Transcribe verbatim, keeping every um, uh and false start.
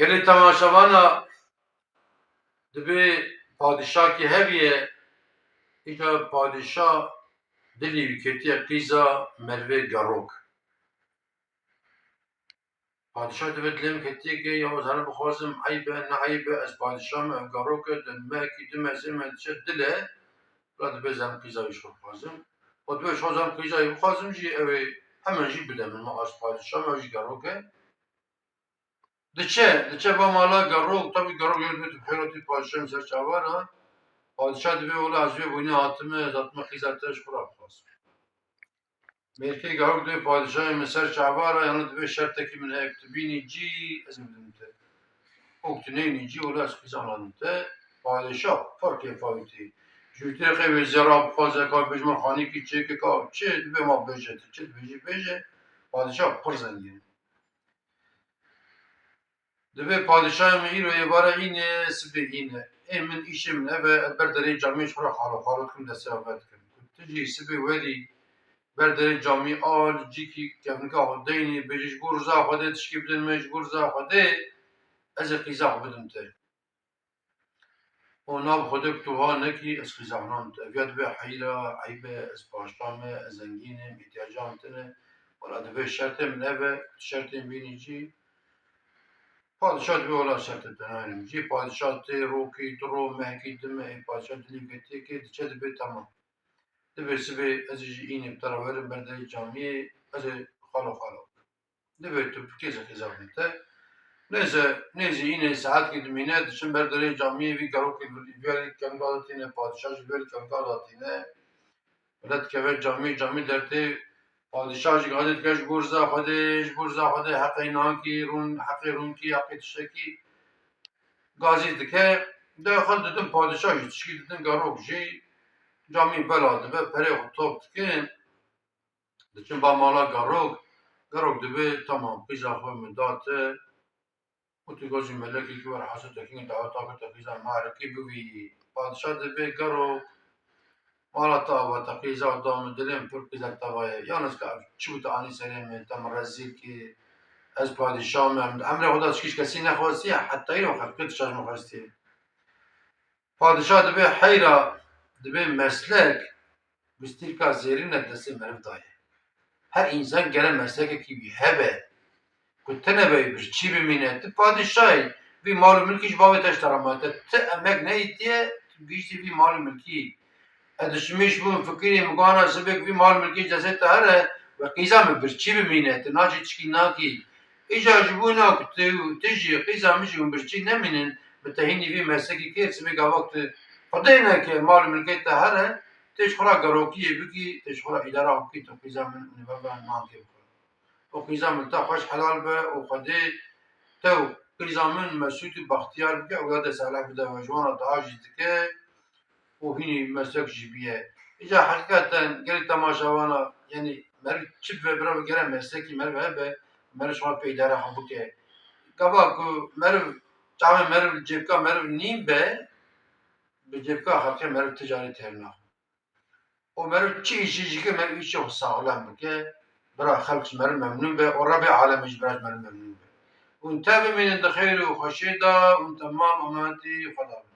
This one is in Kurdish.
Gelê temaşevana, dibê padîşakî heviye, îca padîşa dilî wî ketiye qîza merivê gerok. Padîşa dibê dilê min ketiye ke ya ez hene bixwazim, eyb e, ne eyb e, ez padîşa me, ev gerok e, di mehekî du meh sê meh diçe dile, la dibê ez hene qîza wî ji xwe bixwazim. Û dibê ji xwe ez hene qîza wî bixwazim jî, ew ê hemen jî bide min, ma ez padîşa me, ew jî gerok e. Diçe, diçe ba mala gerok, tabî gerok yê dibê tu bi xêr hatî padîşa min ser çava re. Padîşa dibê wela ez vê bûnê hatime, ez hatime qîza te ji xwe re bixwazim. Mêrkê gerok dibê padîşayê min ser çava re, yanî dibê şertekî min heye, ku tu bînî cî, ez ê bidim te. Û ku tu neyînî cî, wela ez qîza nadim te. Padîşa pir kêfa wî tê. Ji wî tê qey wê zêra bixwaze, ka bêje min xanîkî çêke, ka çi dibê ma bêje, tu çi dibêjî bêje. Padîşa pir zengîn. Dibê padîşayê min îro êvara înê, sibê înê. Ê min, îşê min ev e, ez ber derê camiyê ji xwe re xalo xalo dikim, destê xwe vedikim. Ku tu jî sibê werî ber derê camiyê a li cîkî kevnika xwe deynî, bêjî ji bo riza Xwedê tişkî bidin min, ji bo riza Xwedê ez ê qîza xwe bidim te. Û nav Xwedê ku tu ha nekî, ez qîza xwe nadim te. Ev ya dibê heyra, eyb e, ez paşa me, ez zengîn im, îhtiyaca min tune. Wela dibê şertê min ev e, tu şertê min bînî cî. Padîşa dibê wela şertê te naynim cî. Padîşa tê rokî, du ro, mehekî, du mehê, padîşa dilî ketiye ke diçe dibê temam. Dibê sibê ez ê ji înê bi te re werim ber derê camiyê, ez ê xalo xalo bikim. Dibê tu bikê zî qîza bidin te. Neyse, nêzî înê saetkê dimîne, diçin ber derê camiyê, vî gerokê vî kevnika datîne, padîşa jî vî kevnika datîne. Milet dikeve camiyê, camî dertê, padîşa jî gadê dike ji bo riza Xwedê, ji bo riza Xwedê heqê nankî, rûn, heqê rûnkî, heqê tiştekî gazî dike. De xwe didin padîşa jî, tişkî didin gerok jî, camî bela dibe, perê xwe top dikin. Diçin ba mala gerok, gerok dibê, temam, qîza xwe min da te. Û tu gazî melekekî were hesû tekîn daweta ku te qîza marikî bivî. Padîşa dibê gerok, mala te ava te qîza da min, dilê min pir qîza te va ye. Yalnız ka çi bû te anî serê min, te min rezîl kî. Ez padîşa me, min emrê xwe da tişkî ji kesî nexwestiye, heta îro xelkê tişta ji min xwestiye. Padîşa dibê heyra, dibê meslek, bistîlka zêrîn e destê meriv daye. Her însan gere meslekekî wî hebe. Ku te nebe wî birçî bimîne, tu padîşayî, vî mal û milkî ji bavê te ji te re ma te. Ti emek nedîtiye, tu gihîştî vî mal û milkî. Ez dişimîş bûm, fikirî min gana sibêk vî mal û milkî ji destê te here, we qîza min birçî bimîne, tu naçî tişkî nakî. Îca ji bo na ku tu, tu jî qîza min jî hûn birçî nemînin, bi te hînî vî meslekî kir, sibê gava ku tu Xwedê neke mal û milkê te here, tê ji xwe re gerokiyê bikî, tê ji xwe re îdara xwe bikî, tu qîza min û nîveva nankê bixwe. Û qîza min te xweş helal be û Xwedê te û qîza min mesûd û bextiyar bike, ewladê salih bide we, ji wan re dua jî dike. Û hînî meslek jî biye. Îca heqîqeten gelek temaşevana, yanî meriv çi bibe bira gere meslekî meriv hebe, meriv ji xwe pê îdara xwe bike. Gava ku meriv, çavê meriv li cêbka meriv nîn be, bi cêbka xelkê meriv ti carî têr naxwe. Û meriv çi îşî jî ke meriv îşê xwe saxlem bike, bira xelk ji meriv memnûn be û Rebê alemê jî bira ji meriv memnûn be. Hûn te bimînin di xêr û xweşiyê de, hûn temam emanetî Xweda bin.